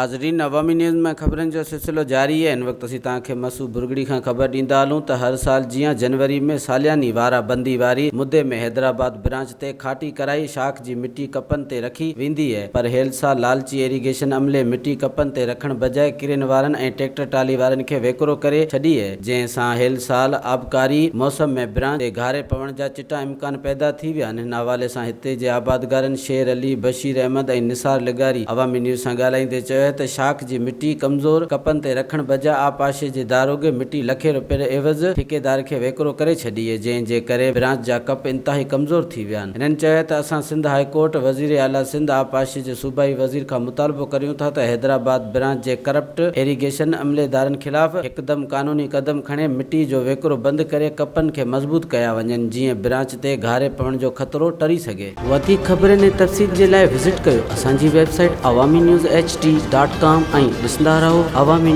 ناظرين عوامي نيوز ۾ خبرن جو سلسلو جاري آهي هن وقت اسين توهان کي مسو ڀرڳڙي کان خبر ڏيندا هلون ته هر سال جيان جنوري ۾ سالياني وارا بندي واري مدي ۾ حيدرآباد برانچ تي کاٽي ڪرائي شاخ جي مٽي ڪپن تي رکي ويندي اهي پر هيل سال لالچي ايريگيشن عملي مٽي ڪپن تي رکڻ بجاء ڪرين وارن ۽ ٽيڪٽر ٽالي وارن کي ويڪرو ڪري ڇڏي اهي جنهن سان هيل سال آبڪاري موسم ۾ برانچ تي گهاري پوڻ جا چٽا امڪان پيدا ٿي ويا آهن. هن حوالي سان هتي جي آبادگارن شير علي، بشير احمد ۽ نثار لغاري عوامي نيوز سان ڳالهائيندي چيو ته شاخ جي مٽي ڪمزور ڪپن تي رکڻ بجاء آبپاشي جي داروغي مٽي لکين روپين عيوض ٺيڪيدار کي ويڪرو ڪري ڇڏي جنهن جي ڪري برانچ جا ڪپ انتهائي ڪمزور ٿي ويا آهن. هنن چيو ته اسان سنڌ هاء ڪورٽ، وزير اعليٰ سنڌ، آبپاشي جي صوبائي وزير کان مطالبو ڪريون ٿا ته حيدرآباد برانچ جي ڪرپٽ ايريگيشن عمليدارن خلاف هڪدم قانوني قدم کڻي مٽي جو ويڪرو بند ڪري ڪپن کي مضبوط ڪيا وڃن جيئن برانچ تي گهاري پوڻ جو خطرو ٽري سگهي. وڌيڪ خبرن ۽ تفصيل جي لاء وزٽ ڪيو اسان جي website Awami news H D dot com ۽ ڏسندا رهو عوامي نيوز.